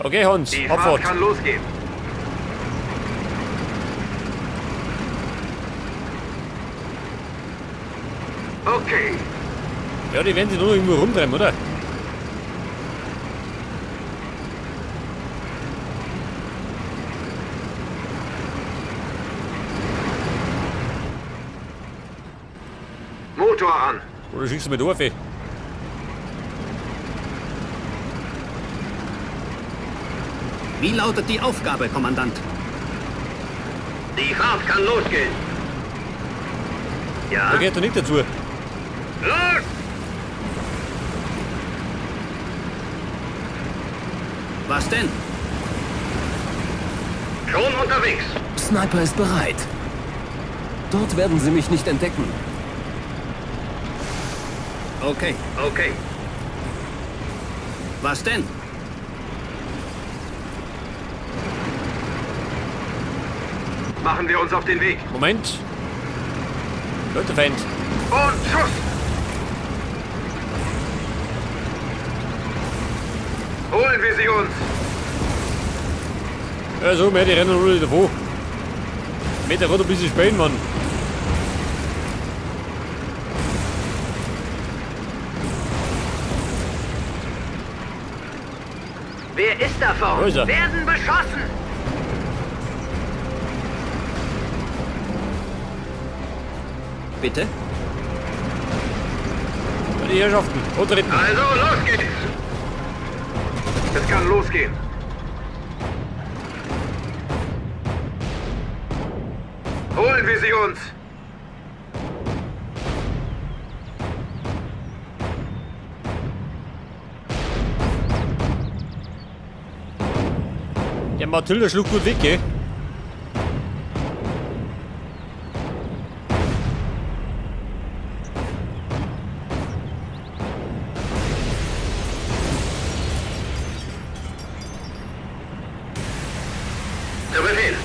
Okay, Hans, Die Fahrt Abfahrt. kann losgehen. Okay. Ja, die werden sich nur irgendwo rumtreiben, oder? Motor an. Oder schickst du mit auf? ey? Wie lautet die Aufgabe, Kommandant? Die Fahrt kann losgehen. Ja? Da gehört doch nicht dazu. Los! Was denn? Schon unterwegs. Sniper ist bereit. Dort werden sie mich nicht entdecken. Okay. Okay. Was denn? Machen wir uns auf den Weg. Moment. Leute, Feind. Und Schuss! Holen wir sie uns! Ja, so, mehr die rennen alle davon. Meter gerade ein bisschen spielen, Mann. Wer ist da Wo vorne? ist er? Werden beschossen! Bitte? Ja, die Herrschaften. Antreten. Also, los geht's! Es kann losgehen. Holen wir sie uns! Der Mathilda schlug gut weg, gell? Zu Befehl.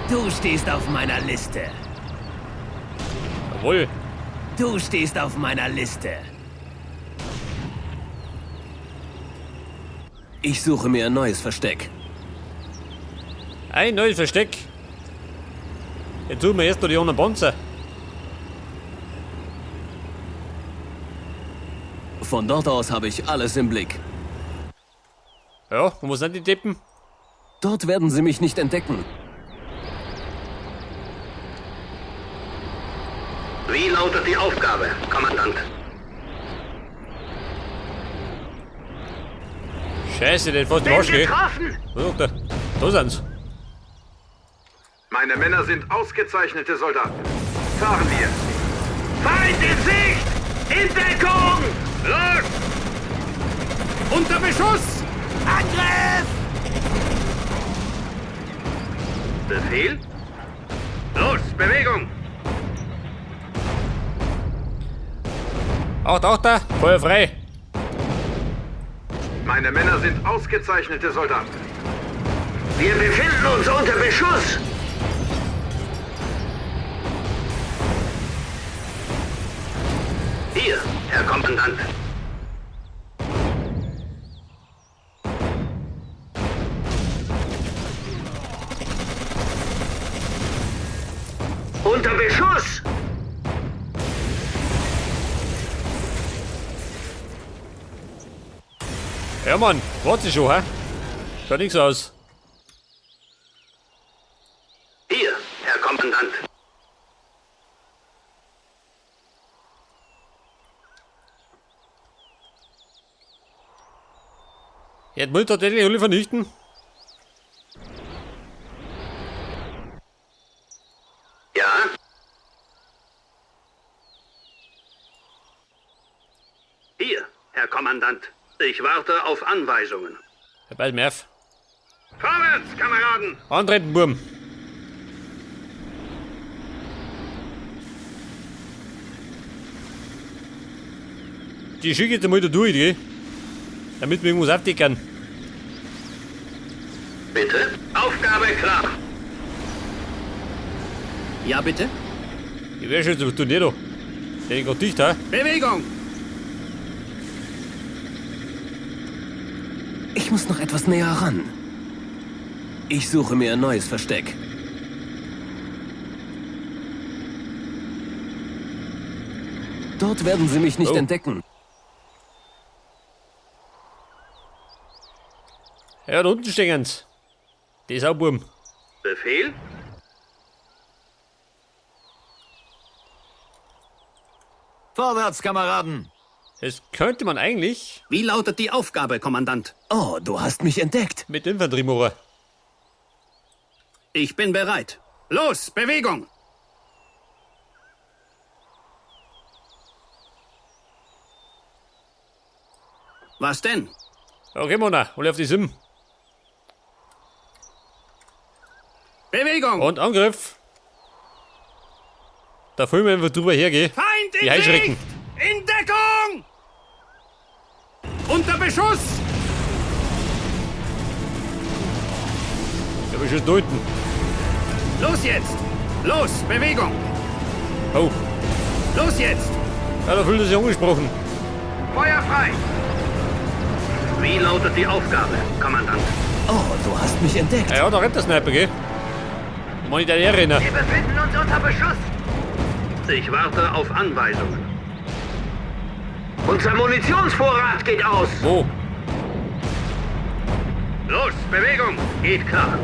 Du stehst auf meiner Liste. Jawohl. Du stehst auf meiner Liste. Ich suche mir ein neues Versteck. Ein neues Versteck. Jetzt suchen wir erst noch die anderen Panzer. Von dort aus habe ich alles im Blick. Ja, und wo sind die Deppen? Dort werden sie mich nicht entdecken. Wie lautet die Aufgabe, Kommandant? Scheiße, der hat fast den Bin Arsch, gell? getroffen! Wo ist der? Da sind's. Meine Männer sind ausgezeichnete Soldaten. Fahren wir! Feind in Sicht! In Deckung! Los! Unter Beschuss! Angriff! Befehl? Los, Bewegung! Acht, acht da. Feuer frei. Meine Männer sind ausgezeichnete Soldaten. Wir befinden uns unter Beschuss! Hier, Herr Kommandant. Unter Beschuss! Ja, Mann. Warte schon, hä? Schaut nix aus. Hier, Herr Kommandant. Jetzt muss ich tatsächlich alle vernichten. Ja? Hier, Herr Kommandant. Ich warte auf Anweisungen. Ja, bald mehr auf. Vorwärts, Kameraden! Antreten, Burm. Die schicke ich jetzt einmal da durch, gell? Damit wir irgendwas aufdecken. Bitte? Aufgabe klar. Ja, bitte? Ich wär schon zu tun, da. Der geht dicht, hä? Bewegung! Ich muss noch etwas näher ran. Ich suche mir ein neues Versteck. Dort werden sie mich nicht Oh. entdecken. Ja, da unten stehen sie. Die Sauburm. Befehl? Vorwärts, Kameraden! Das könnte man eigentlich Wie lautet die Aufgabe, Kommandant? Oh, du hast mich entdeckt. mit Infanterie machen. Ich bin bereit. Los, Bewegung! Was denn? Okay, Mona, hol auf die Sim. Bewegung! Und Angriff. Da filmen wir einfach drüber hergehen. Feind in Die Heuschrecken. Sicht! In Deckung! Unter Beschuss! Ja, aber schon da unten. Los jetzt! Los, Bewegung! Oh, Los jetzt! ja, da fühlt er sich angesprochen. Feuer frei! Wie lautet die Aufgabe, Kommandant? Oh, du hast mich entdeckt. Ja, ja, da rennt der Sniper, gell? Mann, ich da herrennen. Wir befinden uns unter Beschuss! Ich warte auf Anweisungen. Unser Munitionsvorrat geht aus! Wo? Los, Bewegung! Geht klar.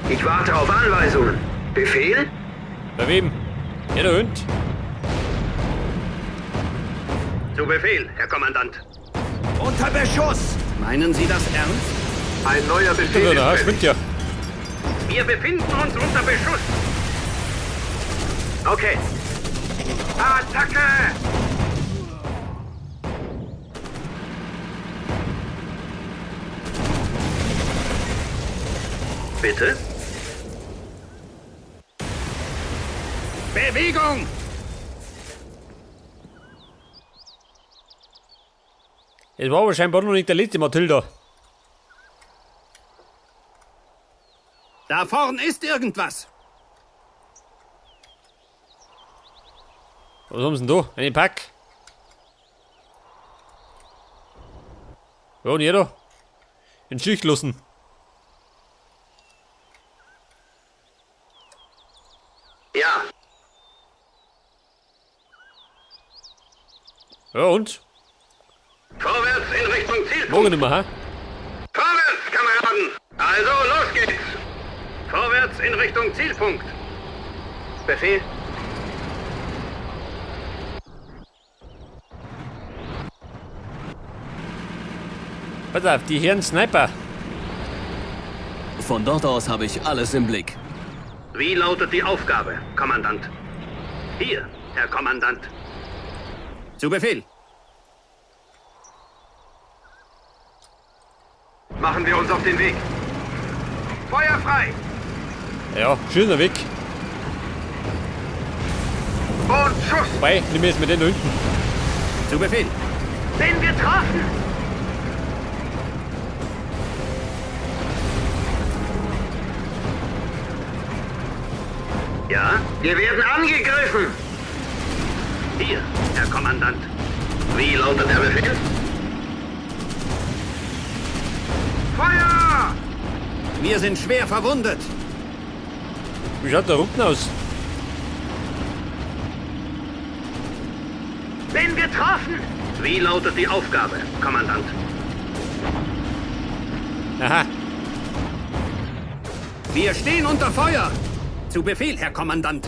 Ich warte auf Anweisungen. Befehl? Bei wem? Ja, der Hund. Zu Befehl, Herr Kommandant. Unter Beschuss! Meinen Sie das ernst? Ein neuer Befehl Der da, ist fällig. spinnt ja. Wir befinden uns unter Beschuss. Okay. Attacke! Bitte? Bewegung! Es war aber scheinbar noch nicht der letzte Matilda. Da vorn ist irgendwas. Was haben sie denn da? Einen Pack. Ja, und ihr da? In Schicht lassen. Ja. Ja, und? Vorwärts in Richtung Zielpunkt. Morgen nicht mehr, hä? Vorwärts, Kameraden! Also, los geht's! Vorwärts in Richtung Zielpunkt. Befehl? Pass auf, die Herren Sniper. Von dort aus habe ich alles im Blick. Wie lautet die Aufgabe, Kommandant? Hier, Herr Kommandant. Zu Befehl. Machen wir uns auf den Weg. Feuer frei! Ja, schöner Weg. Und Schuss! Wobei, nimm jetzt mit den da hinten. Zu Befehl. Bin getroffen! Ja? Wir werden angegriffen! Hier, Herr Kommandant. Wie lautet der Befehl? Feuer! Wir sind schwer verwundet. Wie schaut der unten aus? Bin getroffen! Wie lautet die Aufgabe, Kommandant? Aha, Wir stehen unter Feuer. Zu Befehl, Herr Kommandant.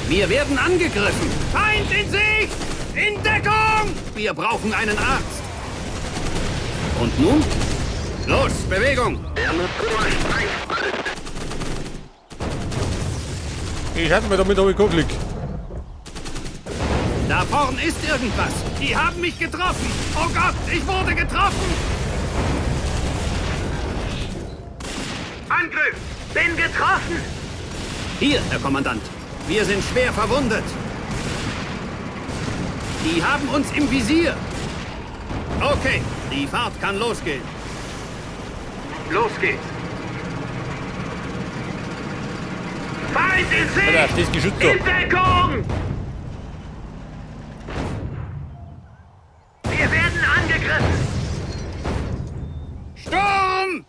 Wir werden angegriffen. Feind in Sicht! In Deckung! Wir brauchen einen Arzt. Und nun? Los, Bewegung! Der Motor streikt bald. ich schalte mir damit habe ich kein Glück. Da vorn ist irgendwas. Die haben mich getroffen. Oh Gott, ich wurde getroffen. Angriff! Bin getroffen! Hier, Herr Kommandant. Wir sind schwer verwundet. Die haben uns im Visier. Okay, die Fahrt kann losgehen. Los geht's! Feuer! Feind in Sicht! Alter, das Geschütz da. In Deckung! Wir werden angegriffen! Sturm!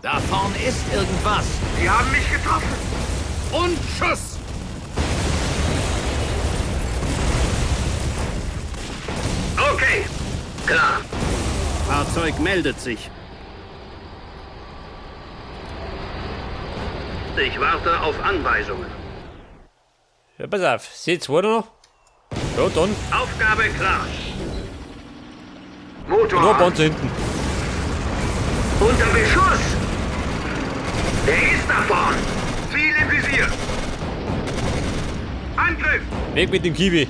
Da vorn ist irgendwas. Sie haben mich getroffen. Und Schuss! Okay, klar. Fahrzeug meldet sich. Ich warte auf Anweisungen. Ja, pass auf. Seht's weiter noch? Ja, dann. Aufgabe klar. Motor Nur an. Panzer hinten. Unter Beschuss! Der ist da vorn! Ziel im Visier. Angriff! Weg mit dem Kiwi.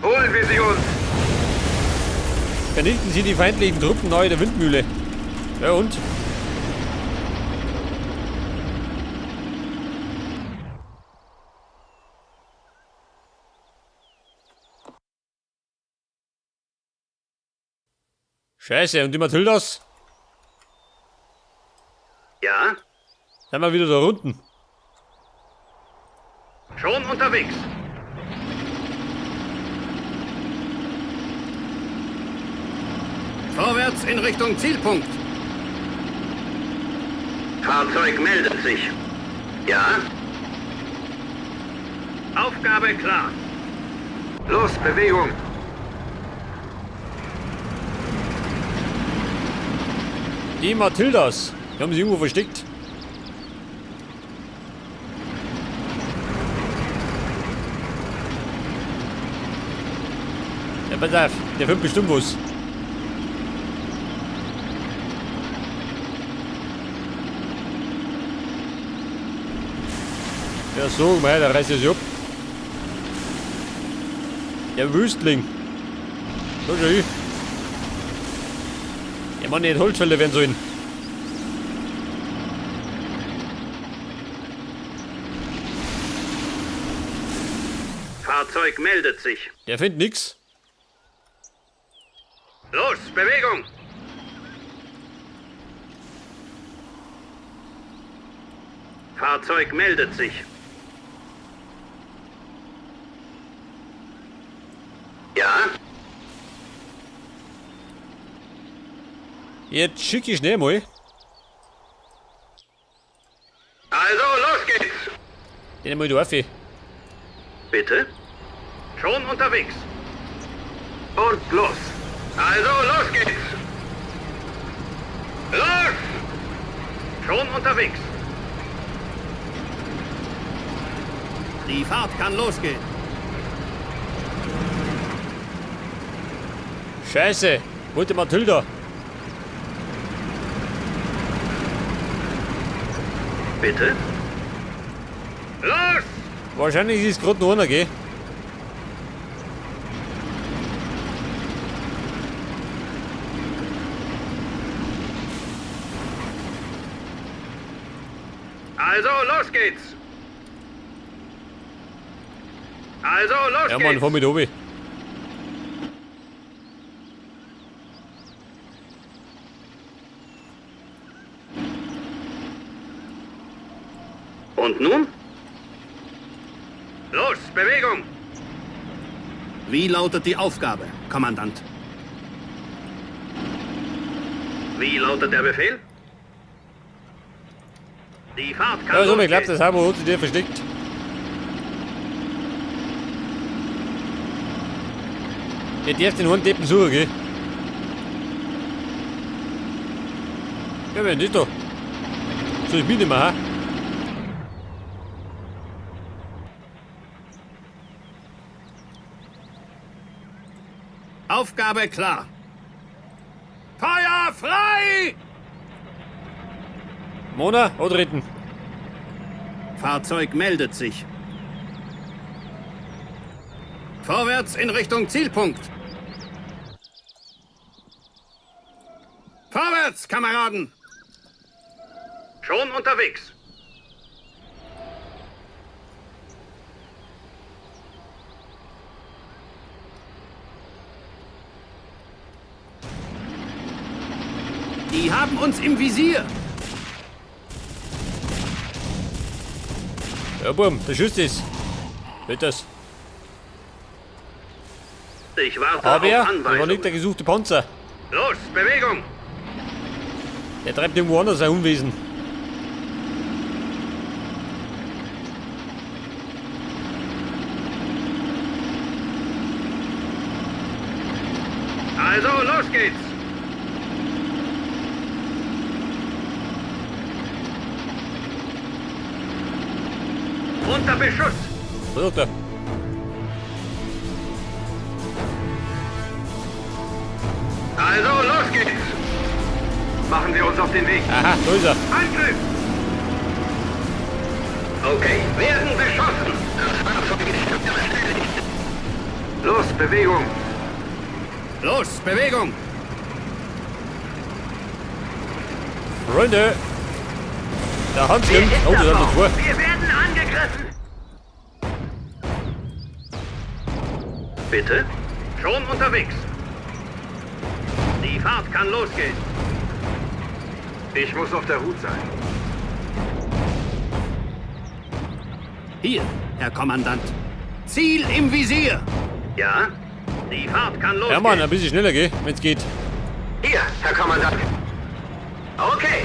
Holen wir sie uns. Vernichten Sie die feindlichen Truppen nahe der Windmühle. Ja und? Scheiße, und die Matildas? Ja, Sind wir wieder da unten. schon unterwegs. Vorwärts in Richtung Zielpunkt. Fahrzeug meldet sich. Ja? Aufgabe klar. Los, Bewegung. Die Matildas. Die haben sie irgendwo versteckt. Ja, pass auf, der findet bestimmt was. Ja, so, mei, da reißt er sich ab. Der Wüstling. So schau ich. Ja, Mann, nicht Holzfäller werden sollen. Fahrzeug meldet sich. Der findet nix. Los, Bewegung! Fahrzeug meldet sich. Ja? Jetzt schicke ich schnell mal. Also, los geht's! Den mal da auf. Bitte? Schon unterwegs. Und los. Also, los geht's! Los! Schon unterwegs. Die Fahrt kann losgehen. Scheiße, wollte Matilda. Bitte? Los! Wahrscheinlich ist gerade noch einer, gell? Also, los geht's! Also, los Ja, Mann, geht's! fahr mit oben. Und nun? Los, Bewegung! Wie lautet die Aufgabe, Kommandant? Wie lautet der Befehl? Die Fahrt kann Ja, so, ich losgehen. glaub, das haben wir uns dir versteckt. Ihr dürft den Hund Deppen suchen, gell? Ja, wer ist das da? Soll ich mitnehmen, ha? Aufgabe klar. Feuer frei! Mona, antreten. Fahrzeug meldet sich. Vorwärts in Richtung Zielpunkt. Vorwärts, Kameraden! Schon unterwegs. Die haben uns im Visier. Ja, Bumm, der Schuss ist. Wird das. Ich warte Aber auf da war Anweisungen. nicht der gesuchte Panzer. Los, Bewegung! Der treibt irgendwo anders sein Unwesen. Also, los geht's! Unter Beschuss! Was sagt er? Also, los geht's! Machen wir uns auf den Weg. Aha, da ist er. Angriff! Okay, werden beschossen! Das Fahrzeug ist beschädigt. Los, Bewegung. Los, Bewegung! Freunde! Der Hans kommt. Oh, das hat noch zwei. Wir werden angegriffen! Bitte? Schon unterwegs. Die Fahrt kann losgehen. Ich muss auf der Hut sein. Hier, Herr Kommandant. Ziel im Visier. Ja? Die Fahrt kann losgehen. Ja, Mann, ein bisschen schneller, gell, wenn's geht. Hier, Herr Kommandant. Okay.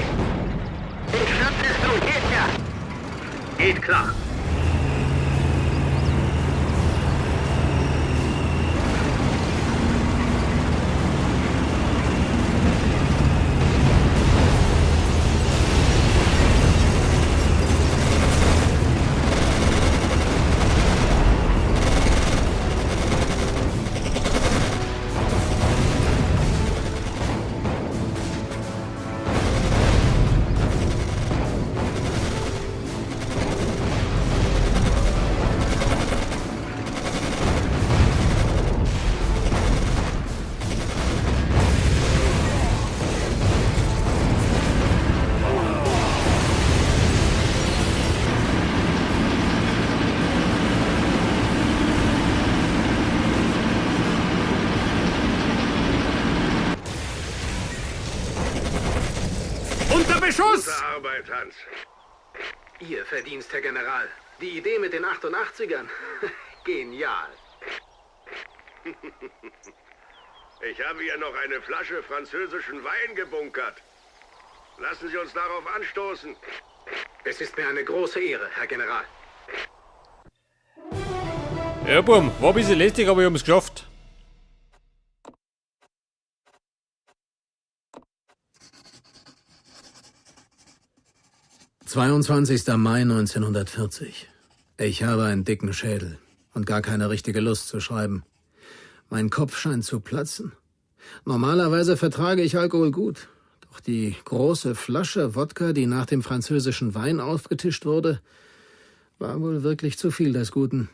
In Gegner. Geht klar. Unter Beschuss! Gute Arbeit, Hans. Ihr Verdienst, Herr General. Die Idee mit den 88ern. Genial. Ich habe hier noch eine Flasche französischen Wein gebunkert. Lassen Sie uns darauf anstoßen. Es ist mir eine große Ehre, Herr General. Ja, Bumm, war ein bisschen lästig, aber wir haben's geschafft. »22. Mai 1940. Ich habe einen dicken Schädel und gar keine richtige Lust zu schreiben. Mein Kopf scheint zu platzen. Normalerweise vertrage ich Alkohol gut. Doch die große Flasche Wodka, die nach dem französischen Wein aufgetischt wurde, war wohl wirklich zu viel des Guten.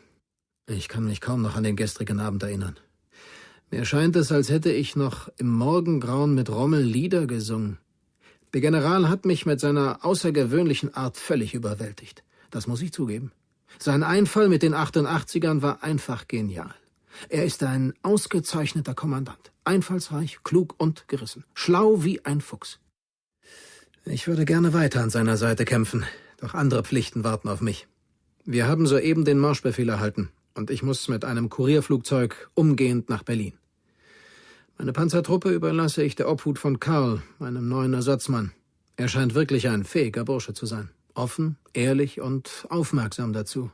Ich kann mich kaum noch an den gestrigen Abend erinnern. Mir scheint es, als hätte ich noch im Morgengrauen mit Rommel Lieder gesungen. Der General hat mich mit seiner außergewöhnlichen Art völlig überwältigt. Das muss ich zugeben. Sein Einfall mit den 88ern war einfach genial. Er ist ein ausgezeichneter Kommandant. Einfallsreich, klug und gerissen. Schlau wie ein Fuchs. Ich würde gerne weiter an seiner Seite kämpfen, doch andere Pflichten warten auf mich. Wir haben soeben den Marschbefehl erhalten und ich muss mit einem Kurierflugzeug umgehend nach Berlin. Meine Panzertruppe überlasse ich der Obhut von Karl, meinem neuen Ersatzmann. Er scheint wirklich ein fähiger Bursche zu sein. Offen, ehrlich und aufmerksam dazu.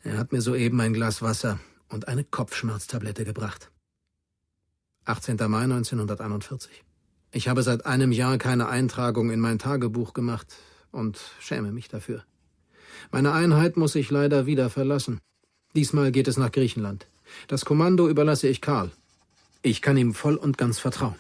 Er hat mir soeben ein Glas Wasser und eine Kopfschmerztablette gebracht. 18. Mai 1941. Ich habe seit einem Jahr keine Eintragung in mein Tagebuch gemacht und schäme mich dafür. Meine Einheit muss ich leider wieder verlassen. Diesmal geht es nach Griechenland. Das Kommando überlasse ich Karl. Ich kann ihm voll und ganz vertrauen.